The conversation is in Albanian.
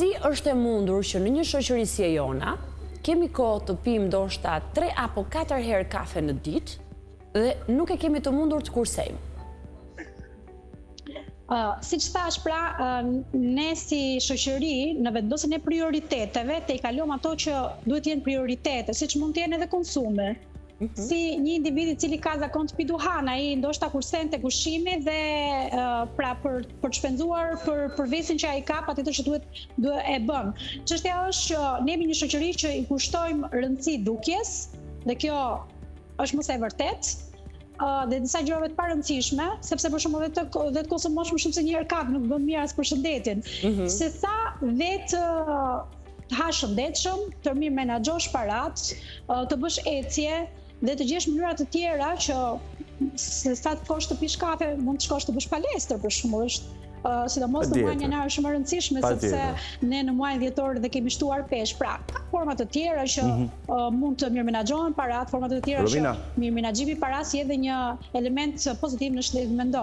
Si është e mundur që në një shoqëri si e jona, kemi kohë të pimë ndoshta 3 apo 4 herë kafe në ditë dhe nuk e kemi të mundur të kursejmë? Uh, siç thashë pra, uh, ne si shoqëri në vendosjen e prioriteteve tejkalojmë ato që duhet të jenë prioritete, siç mund të jenë edhe konsumi. Mm -hmm. Si një individ i cili ka zakon të pi duhan, ai ndoshta kursen tek ushqimi dhe uh, pra për për të shpenzuar për për vesin që ai ka, patjetër që duhet duhet e bën. Çështja është që ne jemi një shoqëri që i kushtojmë rëndësi dukjes dhe kjo është më se e vërtetë dhe disa gjërave të parëndësishme, sepse për shembull vetë të dhe të konsumosh më shumë se një herë kafe nuk bën mirë as për shëndetin. Mm -hmm. Se sa vetë të hash shëndetshëm, të mirë menaxhosh parat, të bësh ecje dhe të gjesh mënyra të tjera që se sa të shkosh të pish kafe, mund të shkosh të bësh palestër për shembull, është uh, sidomos në muajin janar është shumë e rëndësishme sepse ne në muajin dhjetor dhe kemi shtuar peshë. Pra, ka forma të tjera që mm -hmm. uh, mund të mirë menaxhohen parat, forma të tjera Robina. që mirë menaxhimi i parasë edhe një element pozitiv në shëndetin mendor.